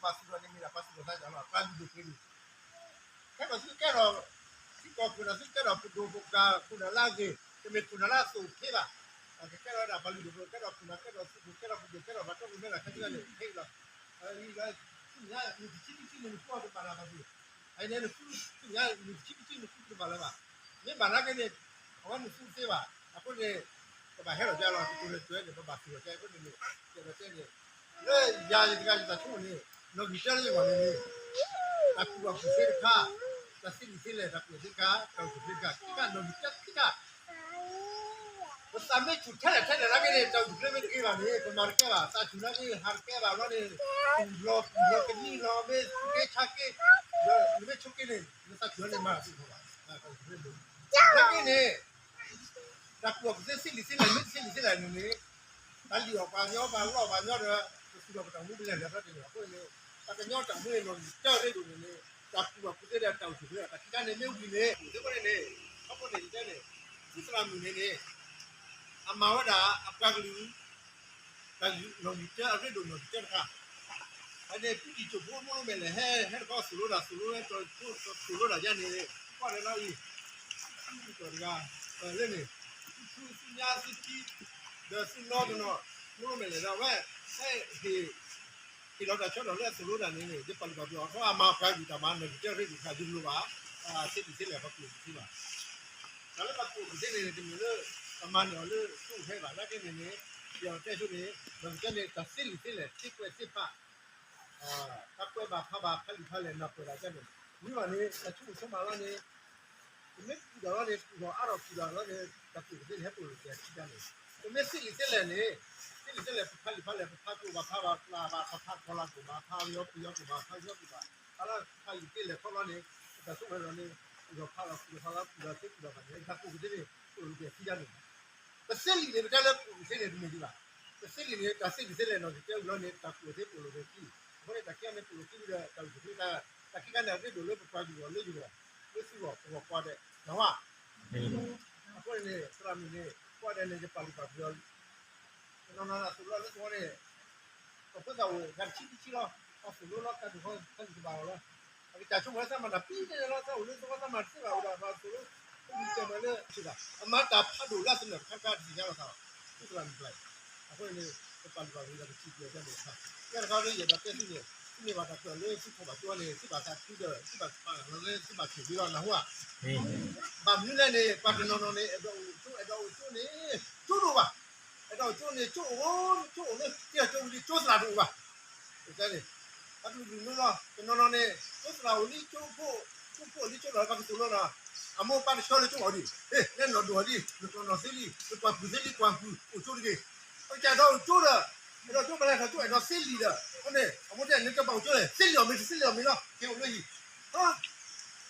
ပှၤသူၣ်ထီၣ်န့ၣ်မ့ၢ်ဒၣ်ပှၤသူၣ်ထီၣ်သးစၢ်လီၤ, ပှၤလုၢ်ဒိၣ်ပှ့ၤဒိၣ်, ခဲဒီးသုကဲထီၣ်, သုကီၢ်ခိၣ်ဒီးသုကဲထီၣ်ပဒိၣ်ပကးခိၣ်ဒီးလၢအဂ့ၢ်, တမ့ၢ်ခိၣ်ဒီးလၢအသိၣ်ဖဲဘၣ်, ကကဲထီၣ်ဝဲဒၣ်ပှၤလုၢ်ဒိၣ်ပှ့ၤဒိၣ်, ကဲထီၣ်ခိၣ်ဒီးကဲထီၣ်သုးခိၣ် ကဲထီၣ်ပဒိၣ် ကဲထီၣ်ပှၤတီခိၣ်မဲလီၤ ခဲဆ့လီၤန့ၣ် ခဲအံၤလီၤ, သုညါနုၢ်တဆံခံဆံန့ၣ် နဖှူအီၤတဘၣ်လၢၤဘၣ်ဒံး, အန့ၣ်နဖှူ, သုညါနုၢ်တဆံခံဆံနဖှူတဘၣ်လၢၤဘၣ်, မ့ၢ်ဘၣ်နာ်က့န့ၣ်, အဝဲနဖှူတသ့ဘၣ်, အဃိန့ၣ်, ပဘၣ်ဟဲလီၤကလီၤ တကိၤန့ၣ် တဝဲန့ၣ် ပဘၣ်သူၣ်လီၤကဲအဃိန့ၣ်န့ၣ်, ကဲဒီးတဲန့ၣ်, လၢယၤယတဂၤယသးဆိကမိၣ်န့ၣ်, နီၣ်ဂံၢ်တၢလၢယဂီၢ်န့ၣ်န့ၣ်, တၢ်ကူၣ်ဘၣ်ကူၣ်သ့တခါ, တၢ်သ့လံာ်သ့လဲၢ် တၢ်ကူၣ်သ့တခါ, တၢ်ကူၣ်သ့တခါ, ခံခါနီၣ်ဂံၢ်တၢခံခါ ပသးမ့ၢ်ဆူၣ်ထဲလဲၣ်ထဲလဲၣ်နာ်က့န့ၣ် တၢ်ကူၣ်သ့မ့ၢ်တဂ့ၤဘၣ်န့ၣ် ပမၤတကဲဘၣ်, သးဆူၣ်နာ်က့ ဟးတကဲဘၣ်ဘျီန့ၣ်, ပူၤလီၤပူၤလီၤကနံၤလီၤ မ့ၢ်ဆူၣ်က့ဆါက့, ဒီးနမ့ၢ်ဆိက့န့ၣ် နသးဆူၣ်နာ်က့မၤတသ့ဘၣ်, နာ်က့န့ၣ်, တၢ်ကူၣ်ဘၣ်ကူၣ်သ့သ့လံာ်သ့လဲၢ် မ့ၢ်တသ့လံာ်သ့လဲၢ်န့ၣ်န့ၣ်, တၢ်လံၣ်အီၣ်ပှၤညီ ပှၤလီၢ်ပှၤညီဒီး, ပသူၣ်ထီၣ်ပတၢ်မူပလဲၤလၢထီၣ်တ့ၢ်န့ၣ်အဃိန့ၣ်, ပှၤကညီတၢ်မူန့ၣ်နီၣ်ဂံၢ်တၢရ့ဒိၣ်န့ၣ်န့ၣ်, တၢ်ကူၣ်ဘၣ်ကူၣ်သ့ဒီးတၢ်အိၣ်ဆူၣ်အိၣ်ချ့ တၢ်ခံခါန့ၣ်မ့ၢ်ဝံၤန့ၣ် အဃိန့ၣ်န့ၣ်, ခီဖျိန့ၣ်ယတဲန့ၣ်, သုသရၣ်မုၣ်န့ၣ်န့ၣ် အမၤဝဲဒၣ်အပှၤကလုာ်, တၢ်နီၣ်ဂံၢ်တၢအရ့ဒိၣ်နီၣ်ဂံၢ်တၢတခါ, အန့ၣ် ပံတံၣ်စိၣ်ဖိ မိၢ်လိမဲာ်လဲၣ် ဟဲ ဟဲတခီသိၣ်လိတၢ် သိၣ်လိဝဲ သိၣ်လိတၢ်ယါန့ၣ်, ကွၢ်ဒီးလီၤအံၤ, တဂၤ, လၢန့ၣ်, သုဖု သုညါ သုထံ, ဒီးသုနီတနီၤ, မိၢ်လိမဲာ်လဲၣ်ဒီးအဝဲ, ဟဲ, ဟ့ၣ်လီၤတၢ်ဆၢထီၣ်လၢအသိၣ်လိတၢ်န့ၣ်န့ၣ် ယပာ်လုၢ်ပာ်ပှ့ၤအီၤ ခီအမၤပှၤကလုာ်တၢ်မၤနီၣ်ဂံၢ်တၢရ့ဒိၣ်တခါ ယလိၤဘၣ်, သ့လံာ်သ့လဲၢ် ပှၤကူၣ်ဘၣ်ကူၣ်သ့ဘၣ် တၢ်လၢပှၤကူၣ်ဘၣ်ကူၣ်သ့န့ၣ် တမ့ၢ်လၢ, ပမၤန့ၢ်အီၤလၢတၢ်အိၣ်ဖှိၣ်ဖဲဘၣ်နာ်က့န့ၣ်န့ၣ်, ယတဲဆိန့ၣ်, ဒီးကဲန့ၣ် တၢ်သ့လံာ်သ့လဲၢ် သ့ကွဲးသ့ဖး, တၢ်ကွဲးဘၣ်ဖးဘၣ် ဖးလံာ်ဖးလဲၢ် နၢ်ပၢၢ်ဒၣ်ကဲန့ၣ်, မ့ၢ်ဘၣ်န့ၣ် တၢ်ဆိကမိၣ်ဆိကမးလီၤန့ၣ်, ပမ့ၢ်ကူၣ်ဒီးလီၤန့ၣ် ကူၣ်ဒီးအါထီၣ်ကူၣ်ဒီးလီၤန့ၣ် တၢ်ကူၣ်ဘၣ်ကူၣ်သ့န့ၣ် ဟဲပိာ်လိာ်က့ၤခံဒ်န့ၣ်, ပမ့ၢ်သ့လံာ်သ့လဲၢ်န့ၣ်, သ့လံာ်သ့လဲၢ် ပဖးလံာ်ဖးလဲၢ် ပဖးကျိဘၣ်ဖးဘၣ်ပျၢ်ဘၣ် ပဖးကီၤလၤကိၣ်ဘၣ် ဖးယီၤပယီၤကိၣ်ဘၣ် ဖးယီၤကိၣ်ဘၣ် ဖးလၢဖးလံာ်သ့လဲၢ်ခီလီၤန့ၣ်, ပတၢ်ဆိကမိၣ်လီၤန့ၣ်, ကူၣ်ဒီးဖးလီၤ ကူၣ်ဒီးဖးလီၤ ကူၣ်ဒီးသ့ကူၣ်ဒီးဘၣ်န့ၣ် တၢ်ကူၣ်ဘၣ်ကူၣ်သ့န့ၣ် ပိာ်လိာ်က့ၤခံဒ်န့ၣ်, ပသ့လံာ်န့ၣ် ပတဲလၢကူၣ်ဘၣ်ကူၣ်သ့န့ၣ် တမ့ၢ်ဒံးဘၣ်, ပသ့လံာ်န့ၣ် တၢ်သ့လံာ်သ့လဲၢ်နီၣ်ဂံၢ်တၢဝံၤလီၤန့ၣ် တၢ်ကူၣ်ဘၣ်ကူၣ်သ့ပိာ်လိာ်က့ၤခံ, အဃိန့ၣ် တၢ်ခံခါန့ၣ် ပိာ်လိာ်က့ၤဝံၤဒီး တၢ်ကူၣ်ဘၣ်ကူၣ်သ့ တၢ်ခံခါန့ၣ် အရ့ဒိၣ်လၢပပှၤကလုာ်အဂီၢ်လၢယဂီၢ်, လၢသုဂီၢ်ပဂီၢ်ကိးဂၤဒဲး, နၢ်ဟူဧါ, အဃိန့ၣ်န့ၣ် သရၣ်မုၣ်န့ၣ် ကိးဂၤဒဲးန့ၣ် ယပာ်လုၢ်ပာ်ပှ့ၤအီၤ တနီၤနီၤအသိၣ်လိလၢသဝီန့ၣ်, ပဖိသၣ်အိၣ်ဂၤတဆံခံဆံလီၤ, အသိၣ်လိလီၤ တၢ်ဒိၣ်ထီ တၢ်လုၢ်ကဘၣ်အီၤလီၤ, အကစၢ်ဆိကမိၣ်လၢသးမၤတၢ်ပံၤန့ၣ်လီၤ သးအိၣ်လၢသဝီသးမၤတသ့ဘၣ်အိၣ်ဒီးပှၤသိၣ်လိ, အိၣ်မူကဲမးလၢ အမၤတၢ်ဖးဒိၣ်လၢသနၢၣ်တခါတခါတသ့ၣ်ညါလီၤသးလီၤ, သုသရၣ်မုၣ်တဖၣ်အံၤ, အဃိန့ၣ် ပပာ်လုၢ်ပာ်ပှ့ၤဒီးပစံးဘျုးကဲန့ၣ်တခါ, ကဲတခါလၢယအဲၣ်ဒိးတဲသုန့ၣ်, သုမ့ၢ်ဘၣ်တၢ်ကွဲးလၢသုထီၣ်ဘၣ်ကၠိန့ၣ် သုဘၣ်သးခုဒီး သုဘၣ်ပာ်လီၤလၢသုဘၣ်ဆိၣ်ဂ့ၤလီၤ နၢ်ဟူဧါ, ဘၣ်မနုၤလဲၣ်န့ၣ် ပှၤတနီၤနီၤန့ၣ် အဲၣ်ဒိးအိၣ်ကၠိ အဲၣ်ဒိးအိၣ်ကၠိန့ၣ် ကၠိတအိၣ်ဘၣ်, အဲၣ်ဒိးအိၣ်ကၠိန့ၣ် ကၠိအိၣ်, ကၠိအိၣ်လၢ ကၠိဝံၤလံ ကၠိသရၣ်တအိၣ်ဘၣ်, န့ၣ်, ပှၤတလူၤလူၤလီၤ တနီၤနီၤန့ၣ် ကၠိသရၣ်အိၣ်လံ ကၠိဖိ, ကၠိဖိအိၣ်လံ ကၠိလီၤ ပှၤကသိၣ်လိနီၤ, အမိၢ်ပၢ်တဆှၢလၢကၠိအီၤဒံး, ဟ့ၣ် လဲၤနီၢ်ဒိၣ်အီၤလံ နကျီၢ်နီၢ်သ့လံ နကွၢ်ပူၤသ့လံ ကွၢ်ပူၤအိၣ်ကၠိတဂ့ၤ, ပကစၢ်ဒီးအိၣ်ကၠိဒီး, အဲၣ်ဒိးကၠိပလဲၤထီၣ်ကၠိအဲၣ်ဒိးသ့လံဒီး, အဃိန့ၣ် အမိၢ်တဲ နတဘၣ်အိၣ်ကၠိလဲၣ် သ့လံအီၤမ့ၢ်တသ့လံအီၤမ့ၢ်လီၤ ကဲအိၣ်လၢဟံၣ်,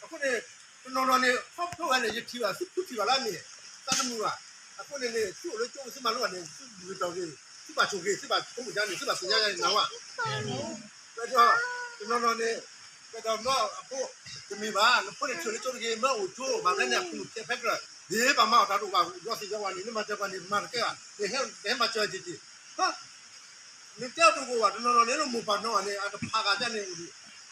အဃိန့ၣ် တနီၤနီၤန့ၣ် ခီဖျိဝဲန့ၣ် ယထံၣ်ဘၣ် သုဖုထံၣ်ဘၣ်လၢအမ့ၢ် သးတမုာ်ဘၣ်, အဃိန့ၣ်န့ၣ် သုအိၣ်လၢကၠိ သုမၤလိဘၣ်န့ၣ် သုဒုးကတီၤက့ၤ သုဘၣ်ဆိၣ်ဂ့ၤ သုဘၣ်ဆိကမိၣ်ယါန့ၣ် သုဘၣ်သ့ၣ်ညါယါန့ၣ် နၢ်ဟူဧါ, ဒီး တနီၤနီၤန့ၣ် ကဒီးမၢအဖိ တမ့ၢ်ဘၣ် နဖိန့ၣ်ထံၣ်လၢကၠိတဂ့ၤ မၢအိၣ်ကၠိ ဘၣ်မနုၤန့ၣ် အဖိဖဲဖဲကြၢး ဒ်ပှၤမၤအီၣ်တၢ်တအိၣ်ဘၣ် ဒီးသ့ၣ်ညါဝဲန့ၣ် နမၤစၢၤပှၤန့ၣ် မၤတကဲဘၣ် နဟဲမၤစၢၤက့ၤက့ၤ နတဲတအိၣ်ဘၣ် တနီၤနီၤန့ၣ် လၢမိၢ်ပၢ်နီၢ်ဂၤန့ၣ် အတဖးဂၤဒ်န့ၣ်အိၣ်ဒံး,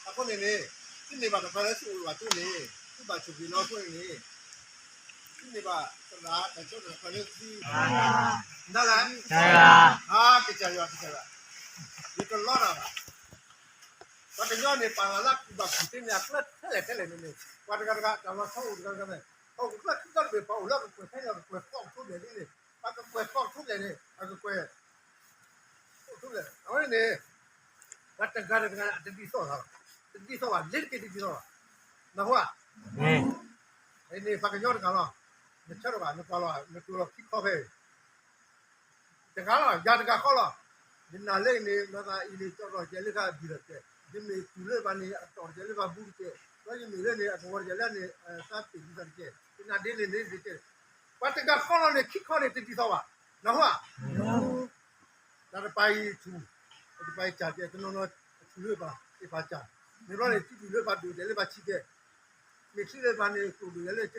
အဃိန့ၣ်န့ၣ် သုန့ၢ်ဘၣ်တၢ်ခွဲးလၢသုအိၣ်ဘၣ်ကၠိန့ၣ် သုဘၣ်ဆိၣ်ဂ့ၤလီၤအဃိန့ၣ်န့ၣ် သုန့ၢ်ဘၣ်သရၣ်တၢ်ဆၢတၢ်ခွဲးလၢသု ဒ်လဲၣ်, ကစၢ်ယွၤ ကစၢ်ယွၤ, ယတလီတၢ်ဘၣ်, ပှၤကညီန့ၣ် ပာ်လၢကူၣ်ဘၣ်ကူၣ်သ့န့ၣ် အကျဲထဲလဲၣ်ထဲလဲၣ်န့ၣ်န့ၣ် ပှၤတဂၤတဂၤ တၢ်လီၤဆီအိၣ်တဂၤတဂၤန့ၣ် ပှၤအိၣ်ကျဲခံကီၢ်တဘ့ၣ် ပှၤအိၣ်လၢကကွဲၢ်ဖဲန့ၣ် ကကွဲၢ်ဃီကထိဘျဲၣ်န့ၣ် ပှၤကကွဲၢ်ဃီကထိဘျဲၣ်န့ၣ် အကကွဲၢ် အဝဲန့ၣ် ပှၤတဂၤတဂၤ တဒ်သိးဘၣ်, တဒ်သိးဘၣ် လ့ၤတက့ၤတဒ်သိးဘၣ်, နၢ်ဟူဧါ, အန့ၣ် ပှၤကညီတဂၤလီၤ, နဆၢထၢၣ်ဘၣ် နကွၢ်လီၤ နကျိၤလီၤခံခီဖဲအံၤ တဂၤလီၤ ယၤတဂၤဃီလီၤ, ယနာ်လၢအံၤန့ၣ် နီၢ်သးအံၤန့ၣ် ကၠီၣ်ထီၣ်ကဲလၢကဘံၣ်လီၤကဲ, ယမ့ၢ်တူၢ်လၢဘၣ်န့ၣ် အတီၢ်ကဲလၢဘၣ်ဘူးကဲ, ဒီးယမ့ၢ်လၢန့ၣ် အကဝီၤကဲလၢန့ၣ် သးပ့ၤဒ်သးတကဲ, ယနာ်ဒ်န့ၣ်န့ၣ်တကဲ, ပှၤတဂၤဃီလီၤန့ၣ် ခံခီန့ၣ် တဒ်သိးဘၣ်, နၢ်ဟူဧါ တၢ်တပၤအံၤထူၣ်, တပၤအံၤစၢ်ကဲ တနီၤနီၤထူၣ်လၢပၢ် ကဲပၢ်စၢ်, မ့ၢ်ဘျီန့ၣ် ထူၣ်လၢပၢ်ဒိၣ်ကဲလၢပၢ်ဆံးကဲ, မ့ၢ်ထူၣ်လၢပၢ်န့ၣ် ကျိၣ်ဒိၣ်ကဲလၢကဲ,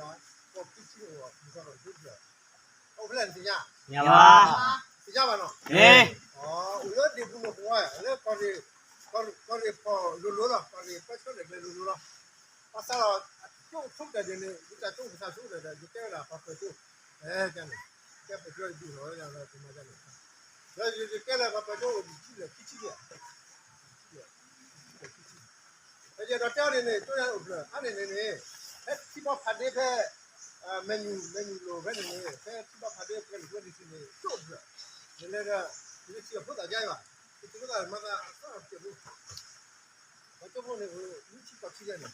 ကီၢ်ပယီၤဒၣ် ကီၢ်ခံဆံအိၣ် မုၢ်ထီၣ်ကီၢ်ဒိၣ်ပယီၤ အိၣ်ဖဲလဲၣ်နသ့ၣ်ညါ, သ့ၣ်ညါဘၣ်နီၤ, အိၣ်လၢဒ့ၣ်ပူၤန့ၣ်ပဝဲ လၢ ကီၢ်ရ့ၣ်ဖီၣ်လိၤလိၤလီၤ, ကီၢ်ရ့ၣ်ပၢဆှၢလဲၣ်ကျဲလိၤလိၤလီၤ, ဘၣ်ဆၣ်ဒီး အကၠိဆိကတၢၢ်ဒ်န့ၣ် ယတၢ်ကၠိကစၢ်ဆိကတၢၢ်ဒီး ယတဲဝဲဒၣ်ပှၤပၢၢ်ကၠိ, ကန့ၣ်, ကဲပၢၢ်ကၠိဒုးလီၤဝဲဒၣ် ပမၤဒ်န့ၣ်, ဒီးယတဲလၢပှၤပၢၢ်ကၠိအိၣ်ဒံးခံလၢာ်ခံဆံလံ, ခံလၢာ်ခံဆံ, ဒီးယအဲၣ်ဒိးတဲအီၤန့ၣ်န့ၣ် ကၠိညါအိၣ်ဖျၢၣ်အါန့ၣ်န့ၣ်န့ၣ်, ဖဲထံဘီဖးဒ့ဖဲ မဲာ်ညူၣ် မဲာ်ညူၣ်လိၤဖဲန့ၣ်န့ၣ် ဖဲထံဘီဖးဒ့ဖဲန့ၣ် ဖဲန့ၣ်န့ၣ် ကၠိအိၣ်ဖျၢၣ်, ယလဲၤဒီး ယလဲၤထံၣ်အဖိသၣ်ယါအံၤဘၣ်, ယထံၣ်ဖိသၣ်မၤသးအသီအီၣ်တစဲးဖိ, ပှၤကၠိဖိန့ၣ် နွံဆံဃိးဆံယါန့ၣ်,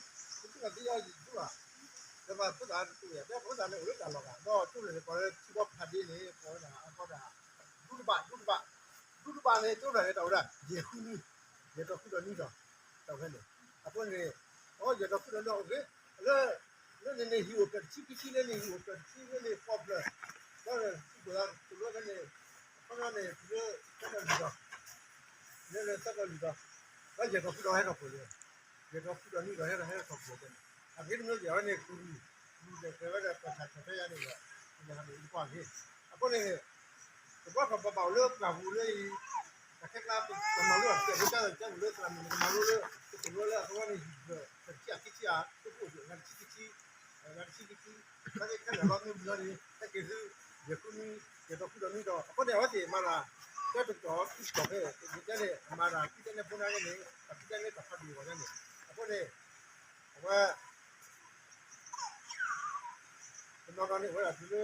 နွံဆံဃိးဆံယါယံၤတဘၣ်, ဒီးပှၤဖိသၣ်တတူၢ်ယါ ဒီးဖိသၣ်န့ၣ်အိၣ်လၢတၢ်လီၢ်ဂၤ ဒီးကၠိန့ၣ် ကိးလၢထံဘီဖးဒ့န့ၣ် ကိးဝဲဒၣ်အကီဒၣ် ဒူတဘၣ် ဒူတဘၣ်, ဒူတဘၣ်န့ၣ် ကၠိဖျၢၣ်န့ၣ် တၢ်အိၣ်ဒၣ် ယဲၢ်ဃုနွံ, ယဲၢ်တီၤဃုဒီးနွံတီၤ, တၢ်အိၣ်ဖဲန့ၣ်, အဃိန့ၣ် အယဲၢ်တီၤဃုဒီးနွံအိၣ်ဂ့ၤ, လၢ လၢန့ၣ်န့ၣ်ဟံၣ်အိၣ်ဖျၢၣ်တဆံခံဆံ လၢန့ၣ်ဟံၣ်အိၣ်ဖျၢၣ်တဆံ လၢန့ၣ်ကီၢ်ဖျၢၣ်, ဒီးဟံၣ်အိၣ်ဖျၢၣ်တလိၣ်ဖဲန့ၣ်, အခီပညီန့ၣ် တုၤလၢသၢကီၢ်လွံၢ်တီၤ, လၢလၢသၢကီၢ်လွံၢ်တီၤ, ဒီးယဲၢ်တီၤဃုဒီးဟဲထီၣ်ဖှိၣ်လံ, ယဲၢ်တီၤဃုဒီးနွံတီၤဟဲထီၣ်ဟဲထီၣ်ဖှိၣ်လံ, အဂ့ၢ်တမံၤယဲၢ်ဝဲန့ၣ် ကူၤ ကူၤတဲဝဲဒၣ်ပှၤဆၣ်ထီၣ်ဖဲယါန့ၣ်ဒီး ယဟးန့ၣ်တကွၢ်ဂ့ၤ, အဃိန့ၣ် တဘျီဃီပဘၣ်အိၣ်လၢပှၢ်ပူၤလၢအံၤ, တၢ်ခဲကျါပမၤလိအီၤ ပကဲဖိကၠိလၢကၠိလၢအသဝီန့ၣ် ဟံၣ်ဖျၢၣ်တဆံခံဆံဧါ တအိၣ်ဖျၢၣ် ဂၤတဆံခံဆံ, ဂၤတဆံခံဆံ, တၢ်ခဲခဲလၢာ်လီၤမ့ၢ်ဘျီန့ၣ် ဟဲက့ၤသု ယဲၢ်ဃုနွံ, ယဲၢ်တီၤဃုဒီးနွံတီၤ, အဃိန့ၣ် အဝဲသ့ၣ်မၤတၢ် တၢ်တကတီၢ်ခံကတီၢ်ဖဲ ယတဲန့ၣ် မၤတၢ်ခံတဲန့ၣ်ဖိန့ၣ်န့ၣ် တၢ်ခံတဲန့ၣ်တၢ်ဖးဒိၣ်ဂီၤန့ၣ်, အဃိန့ၣ် အဝဲ တနီၤနီၤန့ၣ် အဝဲဒၣ်တုၤလၢ ဒီး